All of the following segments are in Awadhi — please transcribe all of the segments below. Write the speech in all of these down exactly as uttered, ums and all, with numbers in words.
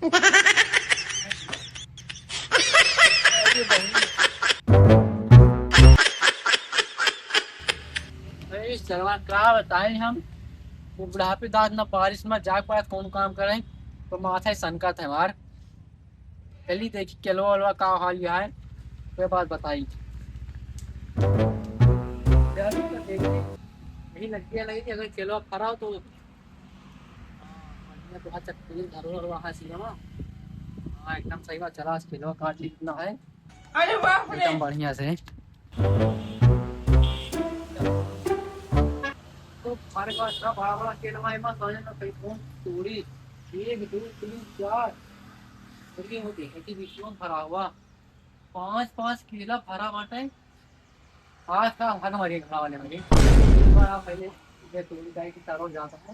अरे सरवा, का बताई हम, वो बुढ़ापे दांत ना बारिश में जाग पाए, कौन काम करें, तो माथा ही सनकत है हमार। चली देखी केलवा वेलवा का हाल है, कोई बात बताई। जरूर तो देखी, यही लड़कियां लगी थी, अगर केलवा फराओ तो बढ़िया तो। अच्छा, तेल धरो और वहाँ सीधा वहाँ। हाँ, एकदम सही बात। चला, आज केलवा काट ली, कितना है। अरे बाप रे। एकदम बढ़िया से। तो फरक बा, इतना बड़ा बड़ा केलवा है, मत समझ में कहीं कौन तोड़ी। एक, दो, तीन, चार। और ये हो देखा कि बीच में भरा हुआ। पाँच, पाँच केला भरा बाटे। आज का हक मारिए खड़ा वाले में। एक बार आप पहले ये तोड़ी जाए कि तारो जा सको।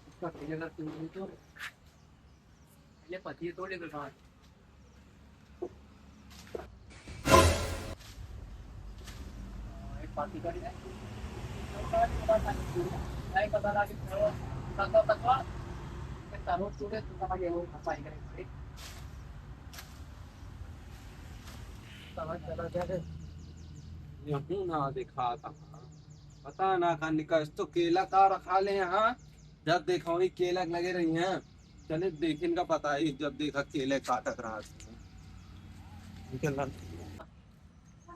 उसका पहले अगर तोड़ ली तो पहले पत्ती तोड़ ले, फिर बाहर। एक पत्ती काट ले। नहीं पता लगा कि तारो, तारो, तारो, तारो तोड़े तो समझ गए, वो खपाई करेंगे। समझ चला क्या है? यहूँ ना देखा था। पता ना का निकास तो केला का रखा ले यहाँ। जब देखा वही केला लगे रही हैं। चले देखिन का पता है, जब देखा केले काटत रहा। निकल रहा।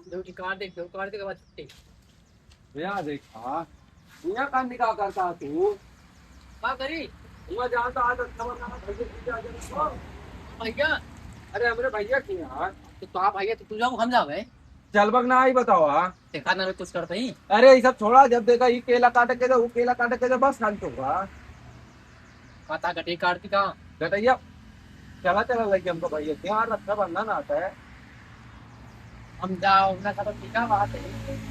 जो ठिकान देख, जो काट के बाद छुट्टी। भैया देखा, यहाँ का निकाह करता तू? का करी? हुआ जानता आज अच्छा बना भैया की क्या जरूरत हो? भैया? अरे हमरे भैया की यार। तो, तो आप भैया तो तू जाओ, हम जावे। चलबक ना आई बताओ, हाँ? देखा ना, मैं कुछ करता ही। अरे ये सब छोड़ा, जब देखा ये केला काटे के जा, वो केला काटे के जा, बस खाली तो हुआ। का ता गटई काट दी का? गटैया, चला चला लगे हमको भैया, क्या रक्षाबंधन आता है। हम जाओ ना, सब ठीक है, बात है।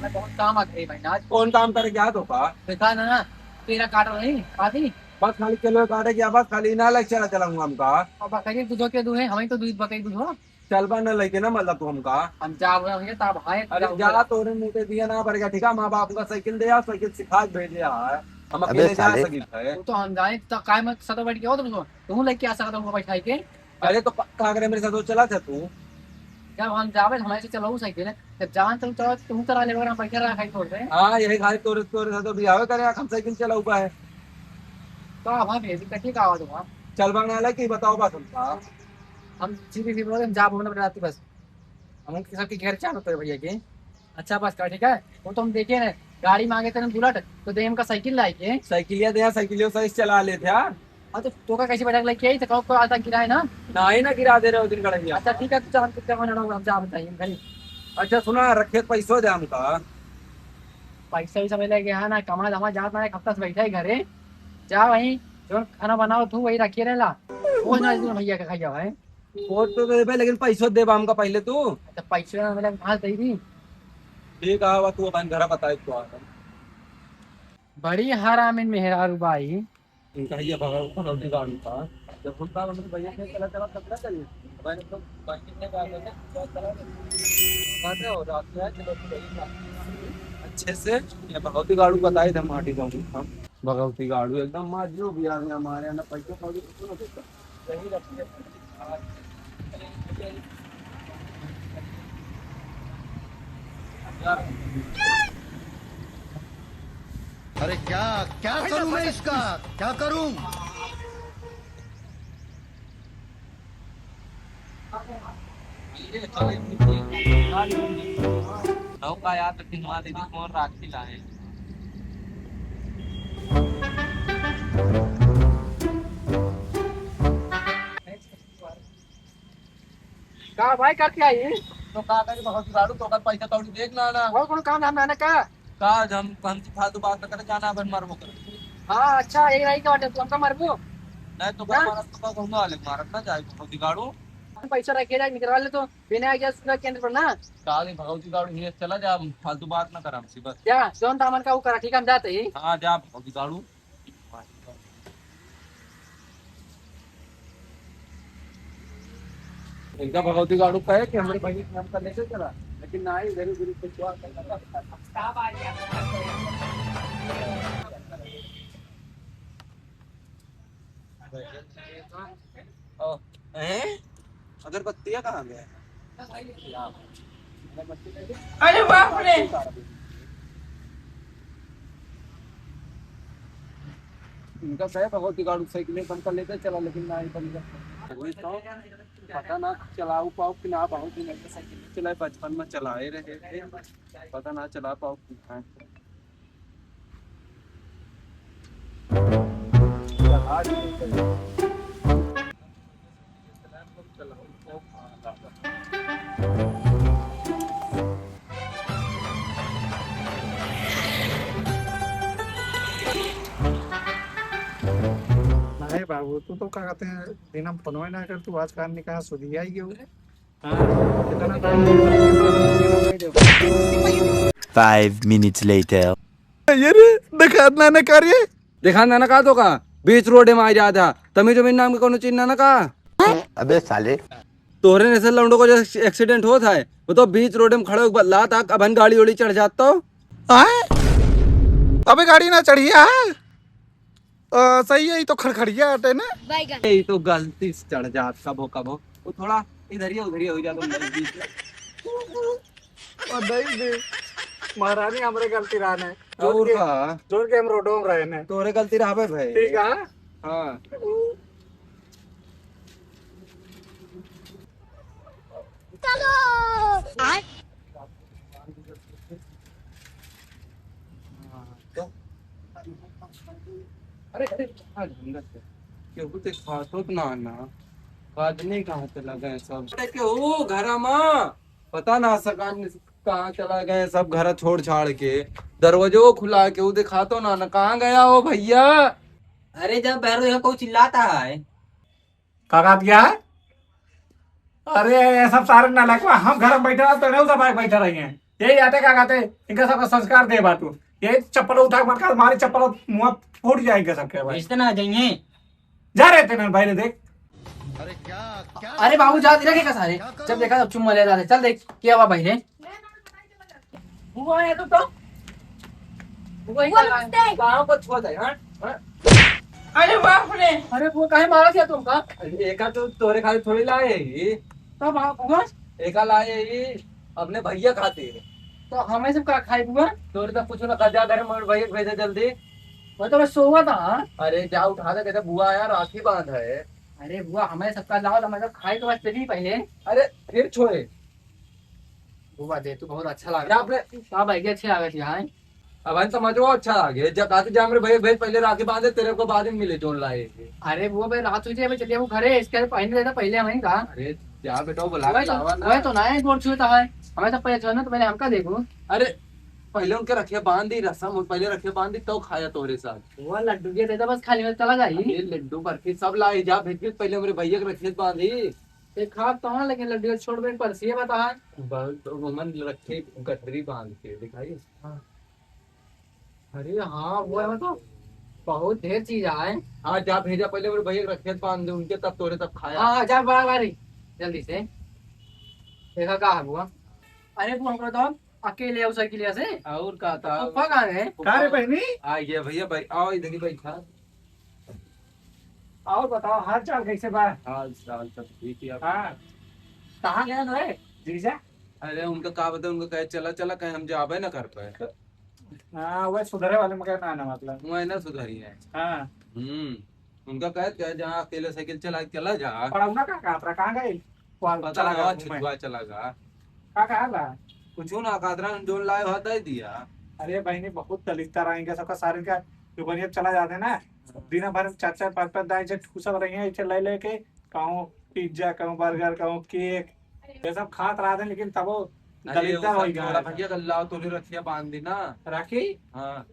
मैं बहुत काम आ गई भाई ना आज। कौन काम करे क्या तो का? देखा ना, ना, तेरा काट रही, आदि। बस खाली केलवा काटे क्या, बस खाली ना लग चला चलाऊंगा हमका। अब बकरी दूधो के दूहे, हमें तो दूध बकरी दूधो। चलबा न लेके ना, मतलब, तू हमका। हम जाब रहे होंगे, तब हाय अरे जाऊंगा। जा, तोरे मुंह पे दिया ना पड़ेगा, ठीक है? माँ बाप का साइकिल दे आ, साइकिल सिखा के भेजे आ। हम अबे अकेले जा साले। सकित है। वो तो हम जाए, तो काय में सतो बैठ के हो तुमको? तू लेके आ सकता हूँ बैठाई के। अरे तो प-, का करे मेरे साथ, वो चला था तू? जब हम जावे, हमारे से चलाऊ साइकिल है। जब जान तुम चलाओ, तुम चला ले, हम बैठे रहा खाई तोड़ पे। हाँ, यही खाली तोरे, तोरे साथ तो भी आवे करे, हम साइकिल चलाऊ का है। तो अब हम भेजी कटी का आवाज हुआ। चलबा ना लेके बताओ बात हमका। हम सीधी सीधी बोले, हम जाब, हमने बता दी बस। हम उनके सबके घर चाहत तो भैया के। अच्छा बस का, ठीक है, वो तो हम देखे ना, गाड़ी मांगे थे ना बुलेट, तो दे हमका साइकिल लाई के। साइकिलिया दे, साइकिलियो सही से चला लेते यार। हाँ तो तोका कैसे बैठा के लेके आई, तो कहो को आता गिरा है ना? नहीं ना गिरा दे रहे हो दिन गड़ैया। अच्छा ठीक है, तो हम कितना बना रहा हूँ, हम जा बताइए भाई। अच्छा सुना, रखे पैसो दे हमका। पैसा वैसा मिले गया है ना, कमा धमा जात ना, एक हफ्ता से बैठा है घरे। जा वहीं, जो खाना बनाओ तू वही रखिए रहला। वो ना भैया का खाइया भाई। वोट तो देबे, लेकिन पैसो देबा हमका पहले तू। अच्छा, पैसो ना मिले, कहाँ से देबी? ठीक है, आवा तू अपन घर बताए तो आ। बड़ी हरामिन मेहरारू बाई। इनका ये भगव-, भगवती गाड़ी था। जब सुनता मतलब भैया के चला चला तब ना चलिए। मैंने तो बाइक में गाड़ी में चला चला। बात है, और रात में है, चलो तो भैया अच्छे से ये भगवती गाड़ू बताए थे माटी गाँव में। भगवती गाड़ू एकदम मार दियो बिहार में हमारे यहाँ ना पैसे कौड़ी कुछ ना देता। अरे क्या, क्या करूं मैं इसका, क्या करूं? नौका याद रखिन, माँ दीदी कौन राखी लाए। का भाई करके आई? तो का करी, बहुत गाड़ू तो कर पैसा कौड़ी देख ना ना। और कोनो काम धाम ना ना का? का हम, हमसे फालतू बात न करे, जाना अपन मरबो करे। हाँ, अच्छा, एक रही का बाटे, तू हमका मरबो? नहीं तो ना? मारत तो का कहूँ ना, अलग मारत ना जाए, बहुत गाड़ू। हम पैसा रखे जाए, निकलवा ले तो, बिना आइडिया सुना केंद्र पर ना। का नहीं, भगवती गाड़ू हियाँ चला जा, फालतू बात ना कर हमसे बस। जा, जौन दामन का वो करा, ठीक है, हम जाते ही। हाँ, जा भगवती गाड़ू। इनका भगवती गाड़ू कहे कि हमरे भैया के हमका लेके चला, लेकिन ना आई, इधर उधर कुछ हुआ। ओ, हैं? अगरबत्तियाँ कहाँ गए? अरे बाप रे। इनका सही बहुत गाड़ी साइकिल बंद कर लेते चला, लेकिन ना ही बंद कर। वही तो पता ना चलाऊ पाओ कि ना पाओ कि नहीं, साइकिल चलाए, बचपन में चलाए रहे थे, पता ना चला पाओ कि ना। नहीं बाबू, तू तो का कहते हैं, दिन हम फोनवे ना कर, तू आज कान निकाल सुधिया ही हो। हाँ, कितना टाइम Five minutes later. ये रे, दिखा ना, ना कर ये। देखा ना, ना का तो का, बीच रोड में आ जाता, तमी जमीन नाम के कोनो चीज ना, ना का। अबे साले। तोहरे ने से लौंडो को जो एक्सीडेंट होत है, वो तो बीच रोड में खड़े होके बतलात, अबहिन गाड़ी ओड़ी चढ़ जात तो। आय? अबे गाड़ी ना चढ़ी है। अ, सही है, ई तो खड़खड़िया हटे ना। बैगन। ई तो गलती से चढ़ जात कबो कबो। वो थोड़ा इधरिया उधरिया हो जात तो बीच में। और नहीं भी। महारानी हमरे गलती रहने। और जोर के, का? जोर के हम रोडो में रहने। तोरे गलती रहबे भाई। ठीक है। हाँ। चलो। आय। अरे, अरे, कहाँ ढूंढत है? केहू ते खातो ना, ना। आदमी कहाँ चला गए सब? अरे, केहू घरा मा? पता ना सकान कहाँ चला गए सब, घर छोड़ छाड़ के। दरवाजो खुला, केहू दिखातो ना, ना। कहाँ गया हो भैया? अरे, जब बहरो यहाँ कोई चिल्लाता है। का कहत गया है? अरे, ये सब सारे नालायक बा, हम घर में बैठे रहते, नहीं उधर बैठे रही हैं। यही आटे का कहते, इनका सबका संस्कार दे बाटू। ये चप्पल उठा के मत कर, मारी चप्पल मुंह फूट जाए इनका सबके भाई। रिश्ते ना आ जाइए। जा रहे थे ना भाई ने देख। अरे बाबू, जा रखे का सारे? जब देखा तब चुम्मा ले रहा था। चल देख, क्या हुआ भाई ने? हुआ है तो, तो? हुआ ही बुआ, क्या है? नमस्ते। गाँव को छोड़ दे, हाँ? हाँ? अरे बाप रे। अरे वो काहे मारा क्या तुमका? अरे एका तो तोरे खातिर थोड़ी लाए ही। तब आप हुआ? एका लाए ही अपने भैया खातिर। तो हमें सब का खाए बुआ? तोरे तो कुछ ना खा, जा घर में भैया के भेजे जल्दी। वो तो मैं सोवा था। अरे जा उठा दे, कहते बुआ आया, राखी बांध है। अरे बुआ, हमें सबका लाओ, तो हमें सब खाए के बाद चली पहले। अरे फिर छोड़े। बुआ दे, तू बहुत अच्छा लगा। क्या आपने? हाँ भाई, ये अच्छे लगे थे, हाँ। अब हम समझो अच्छा लगे। जब आते जा मेरे भैया, भैया पहले राखी बांधे, तेरे को बाद में मिले जोन लाए। अरे बुआ भाई, रात हो जाए, मैं चलिए वो घरे, इसके पहले रहता, पहले हम ही कहा। अरे जा बेटा, वो बुला के वही तो, लावा ना। वही तो ना है, गोड़ छुए तो है। हमें सब पहले छुए ना, तो पहले हमका देखो। अरे पहले उनके रखे बांध दी, रसम हो, पहले रखे बांध दी, तो खाया तोरे साथ। वो लड्डू के दे दे, बस खाली में चला जाई। अरे लड्डू बर्फी सब लाई, जा भेज, भेज, पहले मेरे भैया के रखे बांध दी। ये खात तो हाँ, लेकिन लड्डू छोड़ दे, पर सी बता। बहुत तो मन रखे गठरी बांध के दिखाई। हाँ। अरे हाँ, वो है तो बहुत ढेर चीज आए। हाँ, जा भेजा पहले मेरे भैया के रखे बांध दे उनके, तब तोरे तब खाया। हाँ, हाँ, जा बड़ा गाड़ी जल्दी से। देखा का है बुआ? अरे बुआ, हमको तो अकेले आओ साइकिलिया से। और का था? पप्पा कहाँ गए? का रे बहनी? आ गया भैया, भाई, आओ इधर ही बैठा। और बताओ, हाल चाल कैसे बा? हाल चाल सब ठीक है। हाँ। कहाँ गए रहे जीजा? अरे उनका का बताए, उनका कहे चला चला, कहे हम जाबे ना कर पाए। हाँ, वह सुधरे वाले मगर ना, ना मतलब। वह ना सुधरी है। हाँ। हम्म। उनका कहे, कहे जहाँ अकेले साइकिल चला, चला जा। पढ़ौना का कहा था, कहाँ गए? पता चला ना, गया घूमे। छिटुआ चला गया। का कहा ला? कुछ ना, कादरा जोन लाए हो दे दिया। अरे बहनी, बहुत दलिद्दर आएंगे सबका, सारे का दुकानिया चला जाते ना, दिन भर चार चार पाँच पाँच दाई से ठूसत रही है, इसे ले लेके कहूँ पिज्जा, कहूँ बर्गर, कहूँ केक, ये सब खात रहते, लेकिन तबो अरे, दलिद्दर वो हो सब गया थोड़ा है। भैया गल्ला तो ले रखिया बांध दी ना। राखी? हाँ।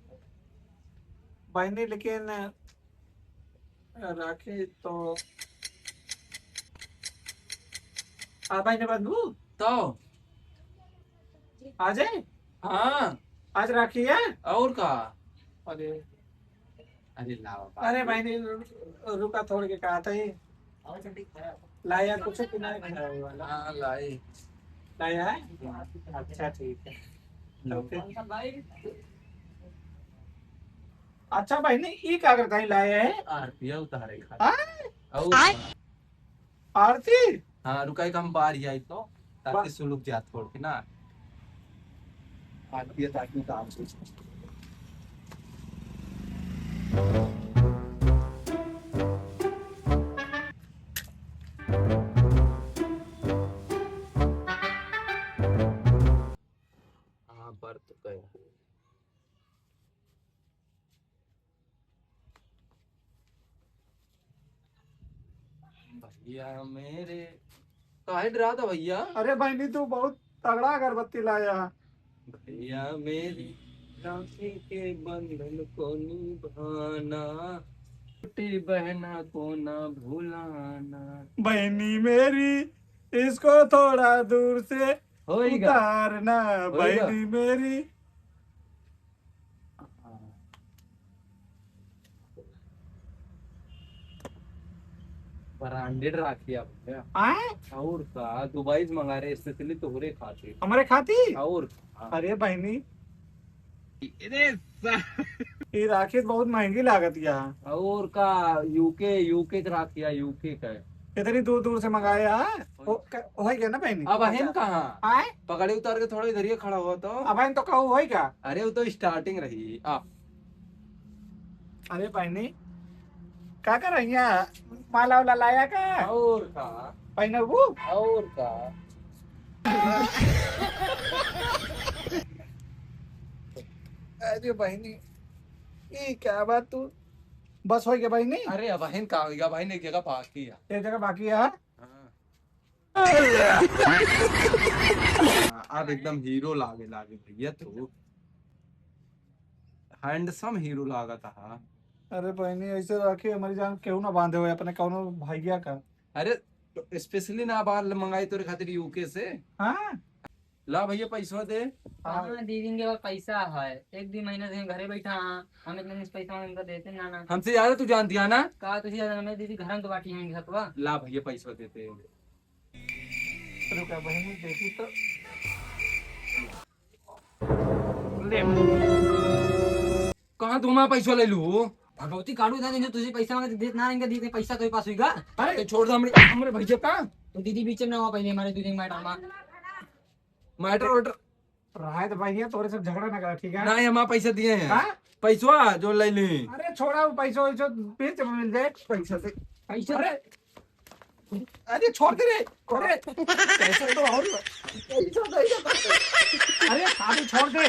बहनी, लेकिन राखी तो आ बहनी बंधु? तो? आज है? हाँ। आज राखी है? और का? अरे, अरे लावा बात। अरे भाई, नहीं, रु-, रुका, थोड़ के कहा था ये। लाया कुछ कि नहीं खाया वाला? हाँ, लाई। लाया है? अच्छा, ठीक है। हम्म। OK। अच्छा भाई, नहीं, ई का करता है, लाया है? आरतिया उतारे खातिर। हाँ? और आय? आरती? हाँ, रुका, एक हम बाहर ही आई तो, ताकि बा- सुलुक जात छोड़ के ना। आरती है, ताकि काम से। हाँ, पर तो गया। भैया मेरे, काहे डरा था भैया? अरे बहनी, तू बहुत तगड़ा अगरबत्ती लाया। भैया मेरे, राखी के बंधन को निभाना, छोटी बहना को ना भुलाना। बहनी मेरी, इसको थोड़ा दूर से होइगा। उतारना, होइगा। बहनी मेरी। Branded राखी आप भैया। आए? और का, दुबई से मंगा रहे specially तोहरे खातिर। हमरे खातिर? और का। अरे बहनी, अरे सा- ये राखी तो बहुत महंगी लागत या। और का, यूके, यूके के राखी है, यूके का। इतनी दूर दूर से मंगाए, हाँ? ओ, क-, हो गया ना बहनी? अब अहन कहाँ? आए? पगड़ी उतार के थोड़ा इधर ही खड़ा हुआ तो। अब बहन तो कहू होई का? अरे वो तो starting रही। आ। अरे बहनी, का कर रही है? माला वाला लाया का? और का? पहनबू? और का? अरे बहनी, ई का बात तू? बस होई गया बहनी? अरे बहन का होई गया बहन, एक जगह बाकी है। एक जगह बाकी है? हाँ। हाँ, अब एकदम हीरो लागे, लागे भैया तू। Handsome हीरो लागत हा। अरे बहनी, ऐसे राखी हमारी जान केहू ना बांधे होए अपने कौनो भैया का। अरे, तो specially ना बाल मंगाई तोरे खातिर यूके से। हाँ? ला भैया, पैसवा दे। हाँ। हाँ, दीदी के पास पैसा है, एक दो महीना से घरे बैठा हाँ, हम इतने दिन से पैसा उनका देते ना, ना। हमसे ज्यादा तू जानती है ना? का तुझे ज्यादा, मैं दीदी घर में तो बाटी हैं सतवा। ला भैया, पैसवा देते। रुका बहनी, देखी तो। ले। कहाँ तू हमारा पैसा ले लू? भगवती काढू ना, तुझे पैसा मांगे तो देत ना रहेंगे, दीदी पैसा तो पास हुईगा। अरे, तो छोड़ दे हमरे, हमरे भैया का। तो दीदी बीच में ना हुआ पहले हमारे दीदी मैटर में। मैटर वैटर। राय तो भैया, तोरे सब झगड़ा ना करा, ठीक है? ना, ये हमारा पैसा दिए हैं। हाँ? पैसवा जो ले ली। अरे, छोड़ा वो पैसा, वैसा बीच में मिल जाए। पैसा दे। पैसा अरे, दे। अरे, छोड़ दे रे। अरे, पैसा तो और, पैसा दे, अरे, साधु छोड़ दे।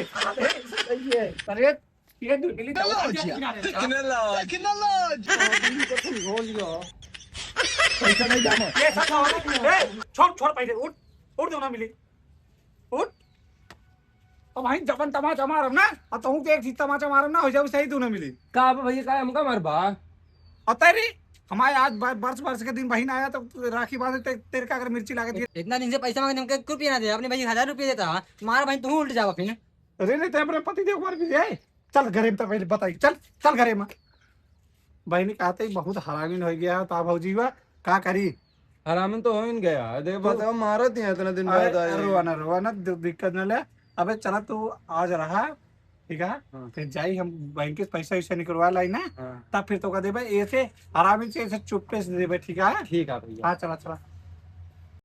अरे, ये दो मिली जाओ। कितना लाज, कितना लाज। हो लियो। पैसा नहीं जाना। ये सब हो रहा है। ए, छोड़, छोड़ पैसे, उठ, उठ, दो ना मिली। उठ। अब भाई जबन तमाचा मारब ना, आ तहूँ के एक चीज तमाचा मारब ना, हो जाऊ सही, दो ना मिली। का अब भैया, का हमका मारबा? अतरी, हमारे आज बर-, बरस बरस के दिन बहिन आया तो राखी बांधे ते-, तेरे का अगर मिर्ची लागे दिए। इतना दिन से पैसा मांगे, हमके एक रुपया ना दे, अपने भाई हजार रुपया देता, मार भाई तू उल्ट जावा फिर। अरे नहीं, ते अपने पति देव मार भी जाए। चल घरे में तो पहले बताई, चल, चल घरे में। बहिनी कहते ही बहुत हरामीन हो गया, तो भौजी बा, का करी? हरामीन तो होइन गया, देख तो बताओ, मारत ही इतना दिन अरे, बाद आए। रोवा ना, रोवा ना, दि-, दिक्कत ना ले। अबे चला तू आज रहा, ठीक है? हाँ। फिर जाई हम बैंक से पैसा वैसा निकलवा लाई ना, हाँ। तब फिर तो का देबे, ऐसे हरामी से ऐसे चुप्पे से देबे, ठीक है? ठीक है भैया। हाँ, चला, चला।